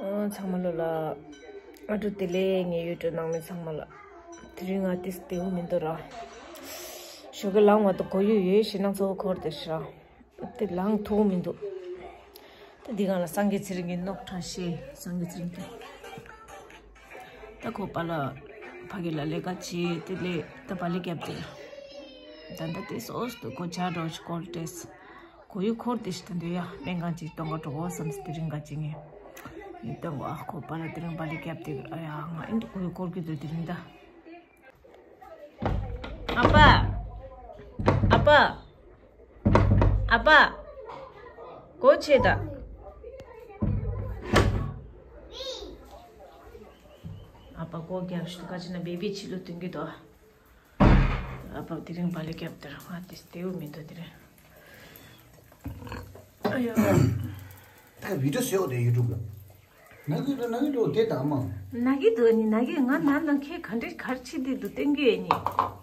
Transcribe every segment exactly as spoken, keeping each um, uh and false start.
ཨོ། ཚང་མ་ལོ་ལ། ཨ་འགྲོ་དེ་ལས་ངའི་ཡུལ་གྲུ་ནང་མི་ཚང་མ་ལ། དེ་རིང་ང་ཏིས་དེའུ་མི་འདུག་ར། ཞོགས་ཀས་ལངས་བ་དང་གོ་ཡུ་ཡོད་ཞེ་ནང་ཚོ་འཁོར་དེ་ཤི་ར། དེ་ལངས་ཐུབ་མི་འདུག་ད་འདི་གང་ལ་སངས་རྒྱས་ཚེ་རིང་གི་རྙོག་དྲ་ཤེས། སངས་རྒྱས་ཚེ་རིང་གི། ད་ཁོ་པ་ལ་ཕ་གི་ལ་ལས་ཀ་བྱེད་དེ་ལས་ད་པ་ལས་རྒྱབ་དེ། ད་ད་དེ་སོ་སོ་དུ་གོ་ཆ་འགྲོ་ཞིག་སྐོར་ཏེས། གོ་ཡུ་འཁོར་དེ་ཞིག་ད་འདོད་ཡ་སྨན་ཁང་ཅིག་གཏོང་ག་འགྲོ་གོ་བསམ་སི་དེ་རིང་ག་ཅིག་ངས་ཡིན་གཏོང་གོ། ཨ་ཁོ་པ་ལ་དེ་རིང་པ་ལས་རྒྱབ་དེ། ཨ་ཡ་ང་ཨིན་དུ་གོ་ཡུ་འཁོར་གི་འདུག་དེ་རིང་ད། ཨ་ཕ། ཨ་ཕ། ཨ་ཕ། གོ་ཆེ་ད། ཨ་ཕ་གོ་རྒྱབ་ཞུ་ག་ཅི་ན་བེ་བི་ཕྱི་ལོ་སྟོན་གི་འདུག་ཨ་ཕ་དེ་རིང་པ་ལས་རྒྱབ་དེ་རང་ང་དེ་སྟེའུ་མི་འདུག་དེ་རིང་། ཨ་ཡོ། ད་བི་ཌིའོ་བཟོས་ཡོད་དེ་ཡུ་ཊུབ་ལ། ན་གི་འདུག་ན་གི་འདུག་དེ་དང་མ། ན་གི་འདུག་ནི་ན་གི་ང་ན་ན་ཁྱེད་ག་འདྲས་གར་ཕྱི་དེ་འདུག་སྟོན་གི་ཡོད་ནི།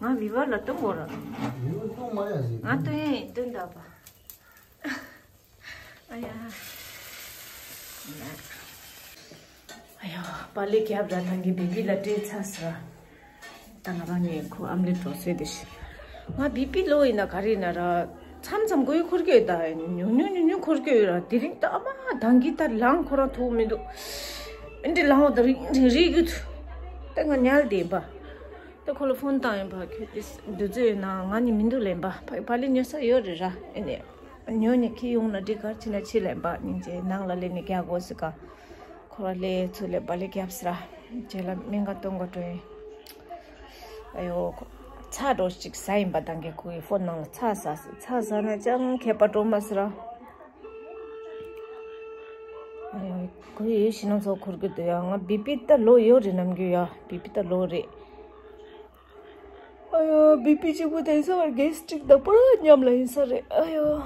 ང་བི་བར་ལ་གཏོང་དགོས་ར། ཡུ་ཊུབ་མ་ཡ་ཟིག་ང་སྟོན་ཡ་ཡིན་སྟོན་ད་པ། ཨ་ཡ། ཨ་ཡ། པ་ལི་རྒྱབ་ར་ཐང་གི་བེ་བི་ལ་སྤྲད་ཚར་ས། ད་ང་རང་ངས་ཁོ་ཨམ་ལེ་འགྲོ་སེ་དེ་ཤི། ང་བི་པི་ལོ་ཡིན་ན་ག་རེ་ཡིན་ན་ར། མཚམས་མཚམས་གོ་ཡུ་འཁོར་གི་ཡོད་ད། ཉུང་ཉུང་ཉུང་ཉུང་འཁོར་གི་ཡོད་ར། དེ་རིང་ད་ཨ་མ་ཐང་གི་ད་ལངས་ཁོ་རང་ཐུག་མི་འདུག་ཨེ་འདྲ་ལངས་ད་རིང་རིང་རིག་གི་ཚུ། ད་ང་ཉལ་དེ་ཡིན་པ། ད་ཁོ་ལ་ཕོན་བཏང་ཡིན་པ། ཁྱོད་དེ་འདུ་འཛི་ཡོད་ན་ང་ནི་མི་འདུག་ལེན་པ། པ་ལི་ཉོ་ས་ཡོད་རེད་ར། ཨེ་ནས། ཉོ་ནས་ཁྱེར་ཡོང་ན་འགྲིག་ག་རེ་བྱས་ན་ཕྱི་ལན་པ་སྙིང་རྗེ། ནང་ལ་སླེབས་ནས་རྒྱག་དགོས་ཟེར་ག་ཁོ་ར་ལས་ཚུར་ལས་པ་ལས་རྒྱབ་ཟེར་ར། རྗེས་ལ་སྨན་ཁང་གཏོང་ག་འགྲོ་ཡིན། ཨ་ཡོ། ཚྭ་འགྲོ་ཞིག་ཟ་ཡིན་པ་དང་གི་ཁོ་ཡི་ཕོན་ནང་ལ་ཚྭ་ཟ་ཟེར། ཚྭ་ཟ་ན་ཅང་ཁྱད་པར་འགྲོ་མ་ཟེར་ར། ཨ་ཡོ། ཁོ་ཡི་ཞི་ནང་ཚོ་འཁོར་གི་འདུག་ཡ། ང་བི་པི་ད་ལོ་ཡོད་རེད་ནམ་རྒྱུན་ཡ། བི་པི་ད་ལོ་རེད། ཨ་ཡོ། བི་པི་གཅིག་པུ་དེང་སང་གེ་སི་ཊིག་དང་པོ་ར་མཉམ་ལ་ཡིན་ས་རེད། ཨ་ཡོ།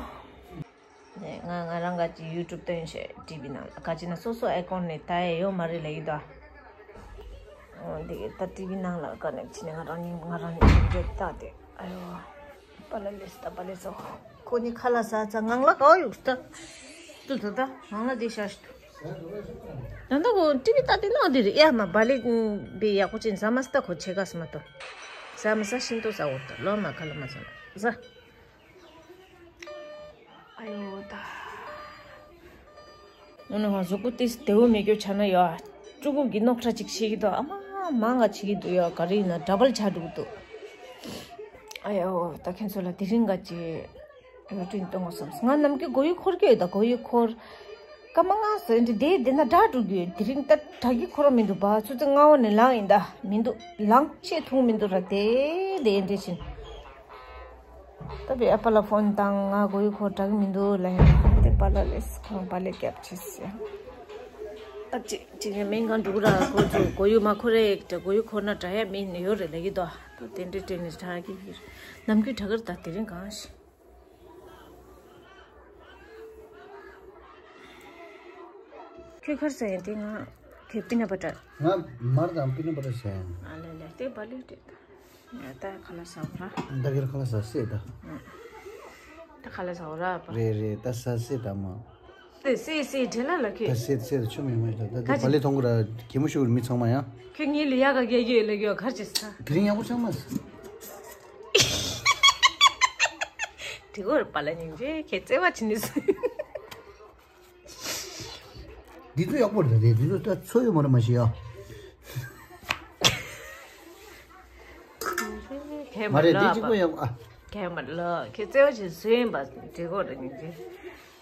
ནས་ང་ང་རང་ག་ཅི་ཡུ་ཊུབ་སྟོན་བྱས་ཊི་ཝི་ནང་ལ་ག་ཅི་ན་སོ་སོ་ཨེ་ཀོན་ནས་ད་ཡ་ཡོད་མ་རེད་ལབ་ཡི་ད། འོ་འདི་གི་ད་ཊི་ཝི་ནང་ལ་ཀ་ནེག་བྱས་ནས་ང་རང་ཉིད་ང་རང་ཉིད་འདྲེད་ད་དེ། ཨ་ཡོ། པ་ལ་ལེས་ད་པ་ལེས་སོ། ཁོ་ནི་ཁ་ལ་ཟ་ཚ་ངང་ལ་གའོ་ཡུག་ད། ཏུ་ད་ད་ངང་ལ་དེ་ཤ་ཤི་ཏུ། ད་ད་ཁོ་ཊི་ཝི་ལྟ་དེ་ནང་དེ་རེད་ཡ། མ་བ་ལེ་བི་ཡག་པོ་ཅན་ཟ་མ་སྟ་ཁོ་ཆེ་ག་སི་མ་ཏོ། ཟ་མ་ཟ་ཤིན་ཏུ་ཟ་འོ་ད་ལོ་མ་ཁ་ལ་མ་ཟ་ན་ཟ། ཨ་ཡོ་ད། ཨ་ནི་ང་གཟུགས་པོ་ཏིས་བདེ་བོ་མེད་རྒྱུ་ཆ་ན་ཡ། ཅུ་གུ་གི་རྙོག་དྲ་ཅིག་བྱེད་ཀྱི་འདུག་ཨ་མ་མང་ང་བྱེད་ཀྱི་འདུག་ཡ། ག་རེ་ཡིན་ན་ཌ་བལ་ཆགས་འགྲོ་གི་འདུག་ཨ་ཡོ་ད་ཁྱེད་ཚོ་ལ་དེ་རིང་ག་ཅི་རུ་ཊིན་གཏོང་དགོས་བསམ། ང་ནམ་རྒྱུན་གོ་ཡུ་འཁོར་གྱི་ཡོད་ད། གོ་ཡུ་འཁོར། སྐར་མ་ལྔ་ཙམ་འདི་དེ་དེ་ན་དྲག་འགྲོ་གི་ཡོད། དེ་རིང་ད་དྲག་གི་འཁོར་མི་འདུག་བ། ཆུ་ཚོད་ལྔ་བ་ནས་ལངས་ཡིན་ད། མི་འདུག་ལངས་ཆེད་ཐུང་མི་འདུག་ར། དེ་དེ་འདྲ་བཞིན། ད་བི་ཨ་པ་ལ་ཕོན་བཏང་། ང་གོ་ཡུ་འཁོར་དྲག་མི་འདུག་ལབ་ཡ། དེ་པ་ལ་ལེས་ཁང་པ་ལས་རྒྱབ་ཆེ་ཟེར། ད་ཅི་ཅི་ནས་སྨན་ཁང་འགྲོ་གི་ར། ཁོ་ཚོ་གོ་ཡུ་མ་འཁོར་རེ་ད་གོ་ཡུ་འཁོར་ན་དྲག་ཡ་མི་ཡོད་རེད་ལབ་ཀྱི་འདུག་ད་དེ་འདྲའི་དྲན་ནས་དྲག་གི་ཡོད། ནམ་རྒྱུན་དྲག་གི་རེད་ད། དེ་རིང་གང་ཞིག་ཁྱོད་ག་རེ་ཟ་ཡིན་དེ། ང་ཁྱོད་པི་ནཊ་བ་ཊར། ང་མར་དང་པི་ནཊ་བ་ཊར་ཟ་ཡིན། ཨ་ལེ་ལེ་དེ་བ་ལེ་དེ་ད། ད་ཁ་ལག་ཟ་འོ་ར། ད་གིར་ཁ་ལག་ཟ་སྲིད་ད། ད་ཁ་ལག་ཟ་འོ་ར་པ། རེད་རེད་ད་ཟ་སྲིད་ད་མ། དེ་སྲིད་སྲིད་དྲན་ལ་ལ་ད་ཁྱོད། སྲིད་སྲིད་ཆུ་མི་མི་ད་ད་ག་ཅི། བ་ལེ་ཐོང་གི་ར་གད་མོ་ཤོར་གི་མི་ཚང་མ་ཡང་། ཁྱོད་ངའི་ལ་ཡ་ག་གེ་གེ་ལ་གེ་གར་ཅི་ས། དེ་རིང་ཡག་པོ་ཆགས་མ་སོང་། དེ་གོ་ར་པ་ལ་སྙིང་རྗེ་ཁྱེད་བརྩེ་བ་ཆི་ནི་སུ། འདི་ཚོ་ཡག་པོ་རེད་རེད། འདི་ཚོ་ད་ཚོ་ཡོད་མ་རེད་མ་ཤི་ཡ། ཁྱེད་མ་རེད་འདི་ལ་གཅིག་པོ་ཡག་པོ་ཨ། ཁྱེད་མ་ལ་ཁྱེད་བརྩེ་བ་ཆི་སུ་ཡིན་པ་དེ་གོ་ར་སྙིང་རྗེ།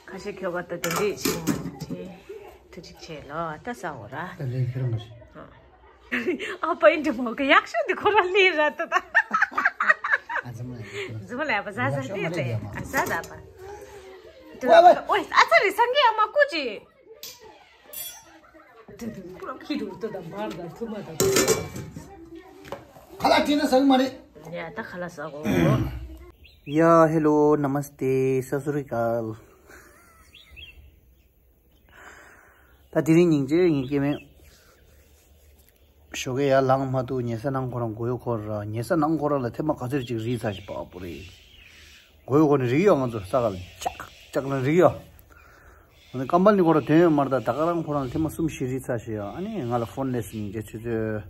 ཁ་ཤས་ཁྱོད་ག་ད་དེ་འདྲས་ཤིག་མ་ཐུག་ཅེས་ཐུགས་རྗེ་ཆེ་ལོ། ད་ཟ་འོ་ར། ད་ལས་ཁྱེད་རང་ག་ཤི། ཨ་པ་ཨིན་དྲི་མོ་གི་ཡག་ཤོས་འདི་ཁོ་ར་ལི་ར་ད་ད། ཨ་ཙི་མ་ལ་ཡ། ཙི་མ་ལ་ཡ་པ་ཟ་ཟ་ཡག་ཤོས་དེ་མ་རེད་ཡ་མ། ཨ་ཟ་ཟ་པ། ཝེ་ཝེ། ཨོའི་ཨ་ཙི་རི་སང་གི་ཨ་མ་ཀུ་ཅི། ཁ་ལག་བྲིས་ན་ཟ་གི་མ་རེད། ཡ་ད་ཁ་ལག་ཟ་གོ། ཡ་ཧེ་ལོ་ན་མ་སྟེ། སཱ་སུ་རི་ཀཱལ། ད་དེ་རིང་སྙིང་རྗེ་ངའི་སྐྱེ་དམན། ཞོགས་ཀས་ཡར་ལངས་མ་ཐུབ། ཉལ་ས་ནང་ཁོ་རང་གོ་ཡོ་འཁོར་ར། ཉལ་ས་ནང་ཁོ་རང་ལ་ཐེངས་མ་ག་ཚོད་ཅིག་རིལ་ཚར་ཞིག་པག་པོ་རེད། གོ་ཡོ་འཁོར་ནས་རིལ་ཡོད། ང་ཚོ་ས་ག་ལ་ཅག་ཅག་ལ་རིལ་ཡོད། ཨ་ནི་ཀམ་པ་ནི་ཁོ་རང་དོན་ཡོད་མ་རེད། ད་ད་ག་རང་ཁོ་རང་ཐེངས་མ་གསུམ་བཞི་རེད་ཚར་ཤག་ཡ། ཨ་ནི་ང་ལ་ཕོན་སླེབས་སོང་། སྙིང་རྗེ། ཆུ་ཚོད་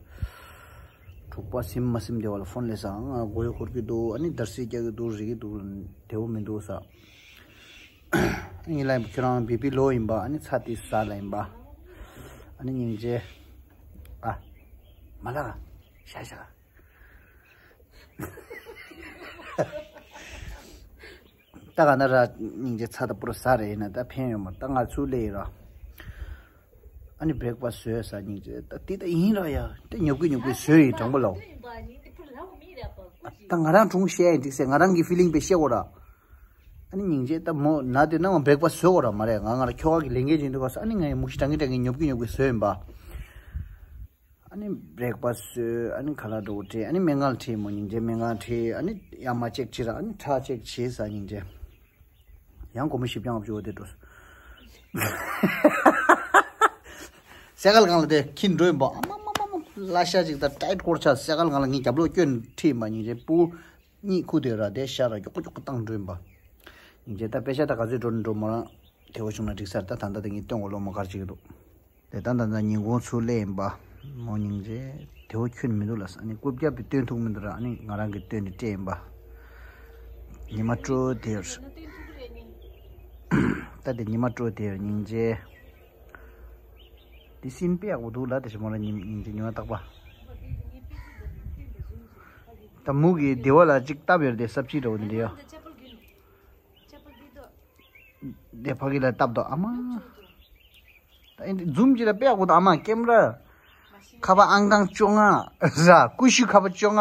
དྲུག་པ་ཟིན་མ་ཟིན་དེ་བ་ལ་ཕོན་སླེབས་སོང་། ང་མགོ་ཡུ་འཁོར་གྱི་འདུག་ཨ་ནི་འདར་སིག་རྒྱག་གི་འདུག་རིག་གི་འདུག་བདེ་པོ་མི་འདུག་ས། ཨ་ནི་ལ་ཁྱོད་རང་བི་པི་ལོ་ཡིན་པ། ཨ་ནི་ཚྭ་དེ་ཟ་ལ་ཡིན་པ། ཨ་ནི་སྙིང་རྗེ། ཨ་མ་ལ་ཤ་ཤ། ད་ག་ན་ར་སྙིང་རྗེ། ཚྭ་དང་པུ་ར་ཟ་རེ་ཡིན་ན་ད་ཕན་ཡོད་མ་རེད། ད་ང་ཚུར་སླེབས་ཡིན་ར། ཨ་ནི་བྷི་རེག་ཕ་སི་བཟོས་ས། སྙིང་རྗེ། ད་དེ་ད་ཡིན་ར་ཡ། དེ་ཉོབ་ཀི་ཉོབ་ཀི་བཟོས་ཡིན། དྲང་པོ་ལབ། ད་ང་རང་སྒྲུང་བཤད་ཡིན་འགྲིག་ཟེར། ང་རང་གི་ཕི་ལིང་པས་བཤད་དགོས་ར། ཨ་ནི་སྙིང་རྗེ། ད་མོ་ན་དེ་ན་ང་བྷི་རེག་ཕ་སི་བཟོས་དགོས་ར་མ་རེད། ང་ང་ར་ཁྱོ་ག་གི་ལས་འགན་བྱེད་འདུག་ག་ས། ཨ་ནི་ང་ཡི་མུག་ཤི་དྲང་གི་དྲང་གི་ཉོབ་ཀི་ཉོབ་ཀི་བཟོས་ཡིན་པ། ཨ་ནི་བྷི་རེག་ཕ་སི་བཟོས། ཨ་ནི་ཁ་ལག་འགྲོ་བྲིས། ཨ་ནི་སྨན་ཁང་ལ་ཁྲིད། མོ་སྙིང་རྗེ། སྨན་ཁང་ཁྲིད། ཨ་ནི་ཡར་མར་ཅེག་བྱས་ར། ཨ་ནི་ཁྲག་ཅེག་བྱས་ས། སྙིང་རྗེ། ཡང་སྒོར་མོ་བཞི་བརྒྱ་ལྔ་བཅུ་འོ་དེ་འགྲོ། སེ་གལ་གང་ལ་དེ་ཁྱིན་འགྲོ་ཡིན་པ། ཨ་མ་མ་མ་མ། གླ་ཤ་ཅིག་ད་ཊའིཊ་སྐོར་ཆགས། སེ་གལ་གང་ལ་ངས་རྒྱབ་ལོགས་སྐྱོན་ཁྲིད་མ། སྙིང་རྗེ། སྤུ་གུ་གཉིད་ཁུག་དེ་ར། དེ་ཤ་ར་མགྱོགས་པོ་མགྱོགས་པོ་བཏང་འགྲོ་ཡིན་པ། སྙིང་རྗེ། ད་པེ་ཤ་ད་ག་ཚོད་འགྲོ་ནི་འགྲོ། མོ་རང་དེ་བོ་བྱུང་ན་འགྲིག་ས་རེད། ད་ད་ལྟ་དེ་ངས་སྟོན་གོ་ལོ་མོ་གར་ཅིག་འདུག་དེ་ད་ད་ད་ཉིན་གུང་ཚུར་སླེབས་ཡིན་པ། མོ་སྙིང་རྗེ། དེ་བོ་ཁྱོན་མི་འདུག་ལ་ས། ཨ་ནི་རྐུབ་བཀྱག་པས་སྟོན་ཐུབ་མི་འདུག་ར། ཨ་ནི་ང་རང་གིས་སྟོན་ནས་སྤྲད་ཡིན་པ། ཉི་མ་དྲོ་དེར། ད་དེ་ཉི་མ་དྲོ་དེར་སྙིང་རྗེ། དེ་སྲིན་དཔེ་ཡག་པོ་འདུག་ལ། དེ་བཞིན་མོ་ལ་ཉིན་ཉིན་གྱི་ཉི་མ་རྟག་པ། ད་མུ་གི་དེ་བ་ལ་ཅིག་བཏབ་ཡོད་རེད་དེ། སབ་ཅི་འདྲ་བོ་འདི་འདྲ་ཡོད། དེ་ཕ་གི་ལ་བཏབ་དོ་ཨ་མ། ད་ཨེ་འདི་འཛུམ་གྱི་ལ་དཔེ་ཡག་པོ་འདུག་ཨ་མ། ཀེམ་ར་ཁ་པར་ཨང་གྲངས་བཅོ་ལྔ་ར། ཀུ་ཤུ་ཁ་པར་བཅོ་ལྔ།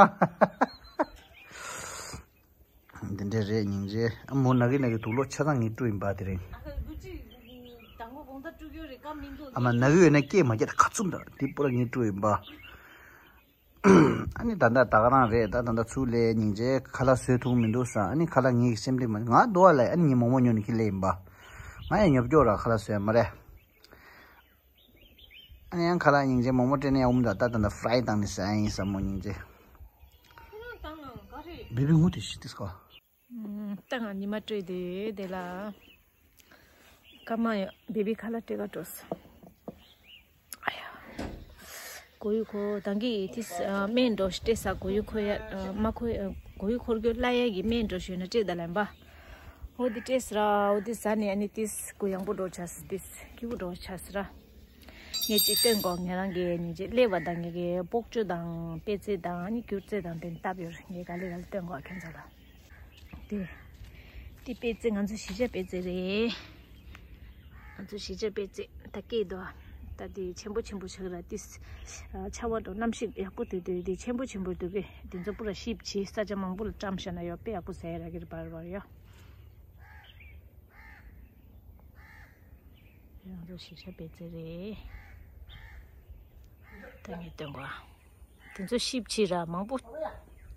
འདི་འདྲ་རེད་སྙིང་རྗེ། ཨ་མོ་ན་གི་ན་གི་དུག་ལོག་ཆ་ཚང་ངས་བཀྲུས་ཡིན་པ་དེ་རིང་། ཨ་མ་ན་གི་ཡོད་ན་སྐད་མ་རྒྱག་ད་ག་ཚུམ་ད། དེ་པུ་ར་ངས་བཀྲུས་ཡིན་པ། ཨ་ནི་ད་ལྟ་ད་ག་རང་རེད། ད་ད་ལྟ་ཚུར་སླེབས། སྙིང་རྗེ། ཁ་ལག་བཟོས་ཐུབ་མི་འདུག་ས། ཨ་ནི་ཁ་ལག་ངའི་སེམས་ཁྲལ་མ། ང་འདུག་བ་ལ། ཨ་ནི་ངའི་མོག་མོག་ཉོ་ནི་ཁྱི་ལེ་ཡིན་པ། ང་ཡང་ཉོབ་སྐྱོ་ར། ཁ་ལག་བཟོས་མ་རེད། ཨ་ནི་ཡང་ཁ་ལག་སྙིང་རྗེ་མོག་མོག་སྤྲད་ནས་ཡང་འུམ་ད། ད་ད་ད་ཕ་རའི་བཏང་ནས་ཟ་ཡིན་ས་མོ་སྙིང་རྗེ། བི་བི་ངུ་དེ་ཤི་ཏིས་ཀ། ད་ང་ཉི་མ་སྤྲོད་དེ་དེ་ལ། ཀ་མ་ཡ་བེ་བི་ཁ་ལག་སྤྲད་ག་འགྲོ་སོང་། ཨ་ཡ། མགོ་ཡུ་འཁོར་ད་གི་དེ་སྨན་འགྲོ་སྤྲད་ས། མགོ་ཡུ་འཁོར་ཡ་མ་འཁོར་ཡ། མགོ་ཡུ་འཁོར་རྒྱུ་སླ་ཡ་གི་སྨན་འགྲོ་ཞུས་ན་སྤྲད་ད་ལན་པ། འོ་དེ་སྤྲད་ས་ར། འོ་དེ་ཟ་ནས་ཨ་ནི་དེ་མགོ་ཡང་པོ་འགྲོ་ཆ་ས། དེ་སྐྱིད་པོ་འགྲོ་ཆ་ས་ར། ངས་ཅིག་སྟོན་གོ། ངེད་རང་གི་ཉིན་གཅིག་སླེབས་པ་དང་ངེད་ཀྱི་སྤོག་ཅོ་དང་པད་ཚལ་དང་ཨ་ནི་སྐྱུར་རྩི་དང་དེ་བཏབ་ཡོད་རེད། ངས་ག་ལེ་ག་ལེ་སྟོན་གོ་ཁྱོད་ཚོ་ལ། དེ། དེ་པད་ཚལ་ང་ཚོ་གཞིས་ཆགས་པད་ཚལ་རེད། ང་ཚོ་གཞིས་ཆགས་པད་ཚལ་ད་སྐྱེས་འདུག་ད་དེ་ཆེན་པོ་ཆེན་པོ་ཆགས་ར། དེ་ཆར་པ་དང་གནམ་གཤིས་ཡག་པོ་དུས་དུས་དེ་ཆེན་པོ་ཆེན་པོ་འདུག་གི། དེ་ཚོ་པུ་ར་ཞིབ་བྱས་ས་ཆ་མང་པོ་ལ་བཀྲམ་བཞག་ན་ཡོད་དཔེ་ཡག་པོ་ཟ་ཡ་རག་གི་རེད། བར་བར་ཡོད། ང་ཚོ་གཞིས་ཆགས་པད་ཚལ་རེད། ད་ངས་སྟོན་གོ། དེ་ཚོ་ཞིབ་ཕྱི་ར་མང་པོ།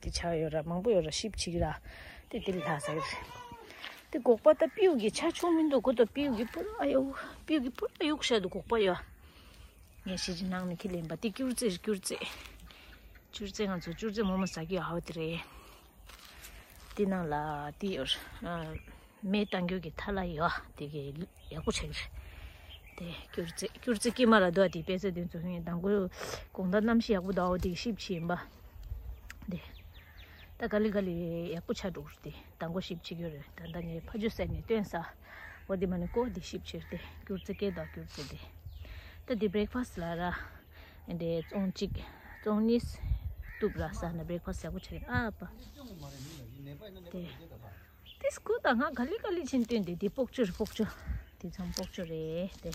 དེ་ཆགས་ཡོད་ར་མང་པོ་ཡོད་ར། ཞིབ་ཕྱི་ར། དེ་དེ་ལ་ལྷག་ས་ཡོད་རེད། དེ་སྒོག་པ་ད་སྤིའུ་གི་ཆ་ཆུང་མི་འདུག་གོ། ད་སྤིའུ་གི་པུ་ར་ཨ་ཡོ། སྤིའུ་གི་པུ་ར་གཡུག་བཞག་འདུག་སྒོག་པ་ཡོད། ངས་ཞིབ་ཕྱི་ནང་ནས་ཁྱི་ལེན་པ་དེ་སྐྱུར་རྩི་རེད། སྐྱུར་རྩི། སྐྱུར་རྩི་ང་ཚོ་སྐྱུར་རྩི་མོག་མོག་ཟ་གི་ཡོད། ཨ་བ་དེ་རེད། དེ་ནང་ལ་དེ་ཡོད། མེ་བཏང་རྒྱུ་གི་ཐ་ལ་ཡོད། དེ་གི་ཡག་པོ་ཆགས་ཀྱི་རེད། དེ་སྐྱུར་རྩི་སྐྱུར་རྩི་དཀྱིལ་མ་ལ་འདུག་དེ་པད་ཚལ་དེ་ཚོ་ཡིན། དང་པོ་དགོང་དག་གནམ་གཤིས་ཡག་པོ་འདུག་འོ་དེ་ཞིབ་ཕྱི་ཡིན་པ། དེ་ད་ག་ལེ་ག་ལེ་ཡག་པོ་ཆགས་འགྲོ་གི་རེད། དེ་དང་པོ་ཞིབ་ཕྱི་རྒྱུ་རེད། ད་ལྟ་ངས་ཕ་ཇོ་ཟེར་ནས་སྟོན་ས། འོ་དེ་མ་ནི་ཀོ་དེ་ཞིབ་ཕྱི་རེད། དེ་སྐྱུར་རྩི་སྐྱེས་འདུག་སྐྱུར་རྩི་དེ། ད་དེ་བྷི་རེག་ཕ་སི་ལ་ར། འདྲེ་བཙོང་གཅིག་བཙོང་གཉིས་བཏུབ་ར། ཟ་ན་བྷི་རེག་ཕ་སི་ཡག་པོ་ཆགས་ཀྱི་རེད། ཨ་པ། དེ། དེ་སྐུ་དང་ང་ག་ལེ་ག་ལེ་ཕྱིན་སྟོན་དེ་དེ་སྤོག་ཅོ་རེད། སྤོག་ཅོ། དེ་ཚང་སྤོག་ཅོ་རེད་དེ།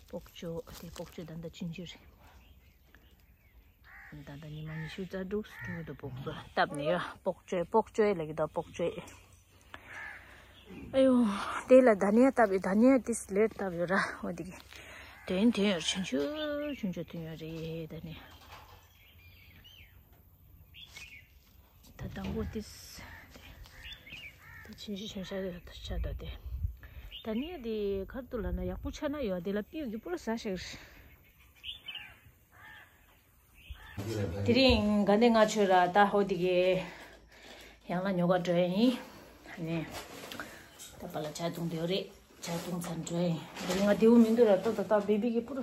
སྤོག་ཅོ་དེ་སྤོག་ཅོ་ད་ལྟ་ཆུང་ཆུང་རེད། ད་ལྟ་ཉི་མ་ཉི་ཤུ་རྩ་དྲུག་དྲུག་དུ་སྤོག་ཅོ་བཏབ་ནས་ཡོད། སྤོག་ཅོ་སྤོག་ཅོ་ལ་གི་ད་སྤོག་ཅོ། ཨ་ཡོ། དེ་ལ་ད་ནི་བཏབ་ཡོད། ད་ནི་དེ་ལེར་བཏབ་ཡོད་ར། འོ་དེ་གི་དོན་དོན་ཡོད། ཆུང་ཆུང་ཆུང་ཆུང་དོན་ཡོད་རེད། ད་ནི་ད་དང་པོ་དེ་ད་ཆུང་ཆུང་ཆུང་ཆ་རེད། ད་ཆ་ད་དེ་ད་ནི་དེ་ཁར་དུ་ལ་ན་ཡག་པོ་ཆ་ན་ཡོད། དེ་ལ་སྤིའུ་གི་པུ་ར་ཟ་ཤག་རེད། དེ་རིང་དགའ་ལྡན་ལྔ་མཆོད་ར་ད་ཧོ་དེ་གི་ཡང་ལ་ཉོ་ག་འགྲོ་ཡ་ཡིན། ཨ་ནི་ད་པ་ལ་ཇ་བཏུང་དེ་ཡོད་རེད། ཇ་ ད་དུང་ཚར་འགྲོ་ཡིན། དེ་ང་དེའུ་མི་འདུག་ར། ཏོ་ཏོ་ཏོ་བེ་བི་གི་པུར་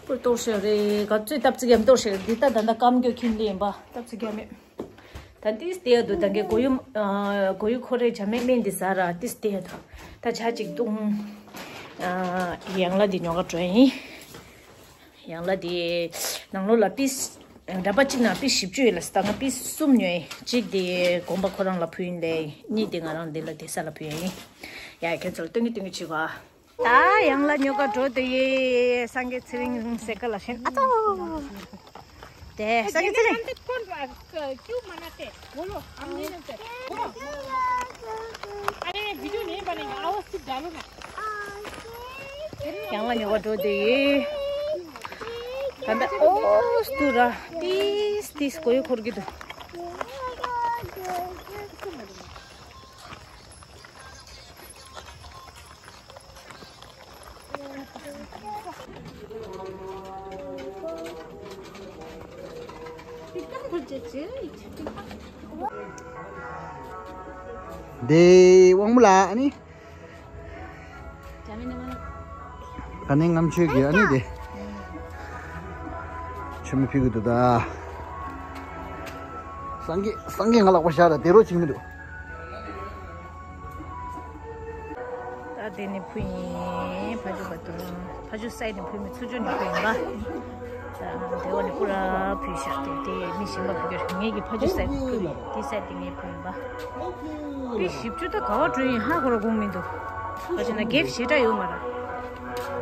པུར་གཏོར་ཤོག་རེད། ག་ཚོད་སྟབས་ཚིག་གམ་གཏོར་ཤོག་རེད། འདི་ད་ད་ད་སྐམ་རྒྱུ་ཁྱིམ་ལས་ཡིན་པ། སྟབས་ཚིག་གམ་མེད། ད་ཏིས་དེ་ཡ་དུ་ད་གའི་གོ་ཡུ་ཨ་གོ་ཡུ་ཁོ་རེ་ཇ་མེད་སྨན་འདི་ཟ་ར། ཏིས་དེ་ཡ་དུ་ད་ཇ་ཅིག་བཏུང་། ཨ་ཡང་ལ་འདི་ཉོ་ག་འགྲོ་ཡིན། ཡང་ལ་དེ་ནང་ལོགས་ལ་པིས་འདྲ་པ་གཅིག་ནང་པིས་བཞི་བཅུ་ཡོད་ལ། ད་ང་པིས་གསུམ་ཉོས་ཡིན། གཅིག་དེ་དགོན་པ་ཁོ་རང་ལ་ཕུལ་ཡིན་ལས། གཉིས་དེ་ང་རང་འདི་ལ་བསྡད་ས་ལ་ཕུལ་ཡིན། ཡ་ཁྱེད་ཚོ་ལ་སྟོན་གི་སྟོན་གི་བྱེད་ག། ད་ཡང་ལ་ཉོ་ག་འགྲོ་དེ་ཡེ། སངས་རྒྱས་ཚེ་རིང་སེ་ཀ་ལ་ཞེན། ཨ་ཙོ། དེ་སངས་རྒྱས་ཚེ་རིང་། ཡང་ལ་ཉོ་ག་འགྲོ་དེ་ཡེ། ད་ད་ཨོ་སྟུ་ར། ཏིས་ཏིས་གོ་ཡུ་འཁོར་གི་འདུག་འདི་དབང་མོ་ལགས་ཨ་ནི། ད་ནི་ང་ཚོའི་གི་ཨ་ནི་དེ། ཆུ་མི་ཕི་གི་འདུག་ད། སངས་རྒྱས་སངས་རྒྱས་ང་ལག་པ་བཞག་ད་དེ་རོ་བྱེད་མི་འདུག་ད་དེ་ནི་ཕུ་ཡིན། ཕ་ཇུ་བ་དུ། ཕ་ཇུ་སའི་ནི་ཕུ་མི་ཚུ་ཇོ་ནི་ཕུ་ཡིན་པ། ད་དེ་བ་ནི་པུ་ར་ཕུ་ཤ་དེ་དེ་མི་ཞིམ་པ་ཕུ་གི་ངེད་ཀྱི་ཕ་ཇུ་སའི་ཕུ་དེ་སའི་དེ་ངེད་ཕུ་ཡིན་པ། པི་ཞིབ་ཅུ་ད་ག་བ་འགྲོ་ཡིན་ཧ་གོ་ར་གོང་མི་འདུག་ག་ཅི་ན་གེབ་ཞེ་དྲག་ཡོད་མ་ར།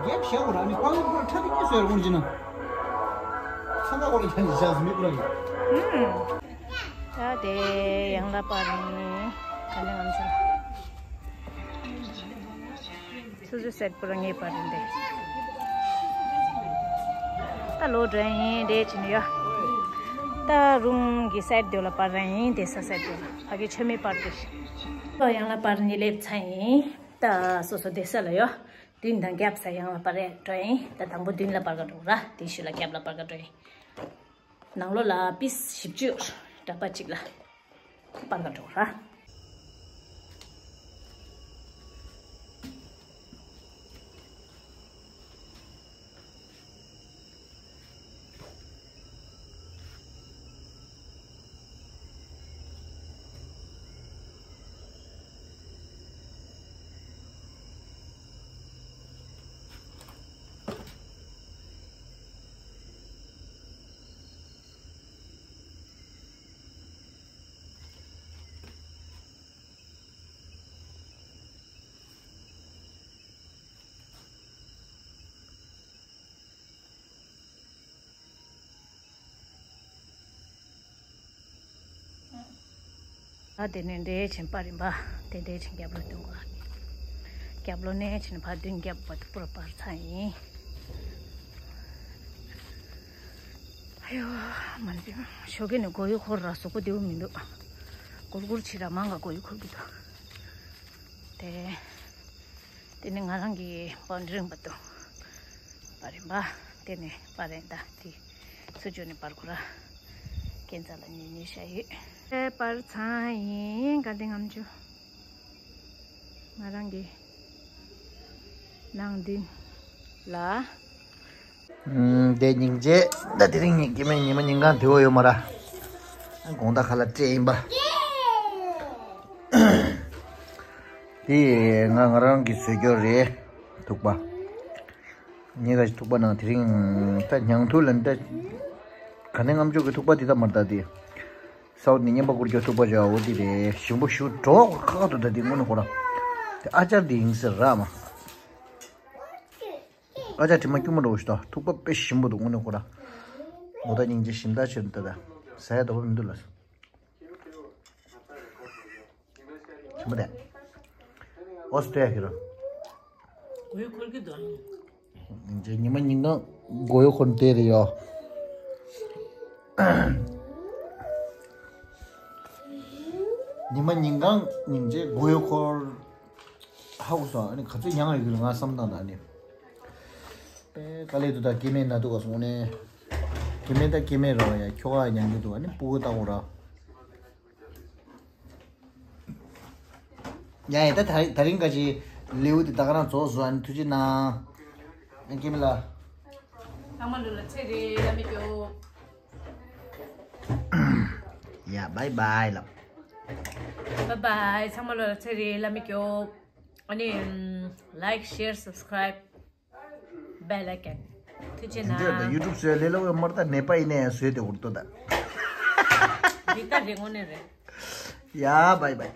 གེབ་ཞེ་གོ་ར་ནི་པང་པུ་ར་ཁྲ་དེ་ངེད་སོས་ར་གོང་ཅི་ན། ཚང་ཀ་གོ་ར་ཁྱེད་ནི་ཞག་མི་པུ་ར་གི། ད་དེ་ཡང་ལ་པར་ནི་ག་ནས་ང་ཚོ། སོ་སོའི་སེར་པོ་རང་ངའི་པར་རིན་པས། ད་ལོ་འདྲ་ཡིན་འདྲེ་ཆེ་ནི་ཡོད། ད་རུམ་གྱི་སེར་དེ་ལ་པར་ར་ཡིན་དེ་ས་སེར་དེ་ལ་ཕ་གི་ཆོས་མེད་པར་དེ། ད་ཡང་ལ་པར་ནི་སླེབས་ཚར་ཡིན། ད་སོ་སོ་དེ་ས་ལ་ཡོད། མདུན་དང་རྒྱབ་ས་ཡང་ལ་པར་རེད་འགྲོ་ཡིན། ད་དང་པོ་མདུན་ལ་པར་ག་འགྲོ་ར། དེ་ཤུ་ལ་རྒྱབ་ལ་པར་ག་འགྲོ་ཡིན། ནང་ལོགས་ལ་པིས་བཞི་བཅུ་འདྲ་པ་གཅིག་ལ་པར་ག་འགྲོ་ར། ད་དེ་ནས་འདྲེ་ཆེན་པར་རིམ་པ་དེ་འདྲེ་ཆེན་རྒྱབ་ལོ་སྟོན་གོ། རྒྱབ་ལོ་ནས་ཆེན་ཕ་བདུན་རྒྱབ་པ་དུ་པུར་པར་ཚ་ཡིན། ཨ་ཡོ། མ་འདི་ཞོགས་ཀས་ནས་མགོ་ཡུ་འཁོར་ར་གཟུགས་པོ་བདེ་བོ་མི་འདུག་གུར་གུར་བྱེད་ར་མང་ག་མགོ་ཡུ་འཁོར་གི་འདུག་དེ། དེ་ནི་ང་རང་གི་བང་ཌི་རིང་བ་དུ་པར་རིན་པ། དེ་ནི་པར་རིན་ད་དེ་ཚུ་ཅོ་ནི་པར་ཁོ་ར་ཁྱེད་ཚ་ལ་ཉེ་ཉེ་ཤ་ཡོད། པར་ཚང་ཡིན་ག་དེ་ངམ་ཅུ་ང་རང་གི་ནང་དུ་ལ། ཨུམ། དེ་སྙིང་རྗེ། ད་དེ་རིང་ཉིན་སྐྱེ་མེད་ཉི་མ་ཉིན་གང་དེ་བོ་ཡོད་མ་ར། དགོང་དག་ཁ་ལ་སྤྲད་ཡིན་པ། དེ་ང་ང་རང་གི་བཟོས་རྒྱུ་རེད། ཐུག་པ། ངས་ག་ཞིག་ཐུག་པ་ནང་དེ་རིང་ད་ཉང་ཐུག་ལ་འདི་ག་ནས་ངམ་ཅོག་གི་ཐུག་པ་དེ་ད་མར་ད་དེ། སའོ་ནི་ཉན་པ་བསྐུར་རྒྱུ་ཐུག་པ་ཅོ་འོ་དེ་རེད། ཞིམ་པོ་ཞུ་གྲོགས་ཁག་ཏུ་ད་དེ་དངོས་གནས་ཁོ་ར། དེ་ཨ་ཅར་དེ་ཡིན་ཟེར་ར་མ། ཨ་ཅག་དྲི་མ་སྐྱུར་མོ་འདྲ་བོ་ཞིག་དང་ཐུག་པ་དཔེ་ཞིམ་པོ་འདུག་དངོས་གནས་ཁོ་ར། ངོ་ད་སྙིང་རྗེ་ཞིམ་ད་ཆེར་འདུག་ད་ཟ་ཡ་འདོད་པ་མི་འདུག་ལ། ཞིམ་པོ་དེ། ཨོ་སི་ཏྲེ་ཡ་ཁྱེད་རང་། མགོ་ཡུ་འཁོར་གི་འདུག་སྙིང་རྗེ་ཉི་མ་ཉིན་གང་མགོ་ཡུ་འཁོར་དེ་རེད་ཡོ། ཉི་མ་ཉིན་གང་སྙིང་རྗེ་མགོ་ཡུ་འཁོར། ཧ་གོ་སོང་ཨ་ནི་ག་ཚོད་མྱངས་ཡོད་ཀྱི་ལ་ང་བསམ་བཏང་ད་ཨ་ནི། པའི་དཀའ་ལས་འདུག་ད་སྐྱེ་དམན་ན་འདུག་ག་སོང་ནས། སྐྱེ་དམན་ད་སྐྱེ་དམན་ར་བ་ཡ་ཁྱོ་ག་མྱང་གི་འདུག་ཨ་ནི་སྤུ་གུ་ལྟ་གོ་ར། ཡ་ཡ་ད་ད་ད་རིང་ག་ཅི་ ལེའུ་དེ་ད་ག་རང་རྫོགས་སོང་། ཨ་ནི་ཐུགས་རྗེ་གནང་། ཨ་ཀེ་མི་ལ། ཚང་མ་ལོ་ལ་ཚེ་རིང་བླ་མའི་སྐྱོབ། ཡ་བའི་བའི་ལབ། བའི་བའི། ཚང་མ་ལོ་ལ་ཚེ་རིང་བླ་མའི་སྐྱོབ། ཨ་ནི་like, share, subscribe, bell icon. ཐུགས་རྗེ་གནང་། དེ་འདྲ་ད་ཡུ་ཊུབ་བཟོས་ལེ་ལོ་བའི་མར་ད་ནད་པ་ཡིན་ནའི་བཟོས་ཏེ་འུར་ཏོ་ད། འདི་ལྟར་རེ་ངོ་ནས་རེད། ཡ་བའི་བའི།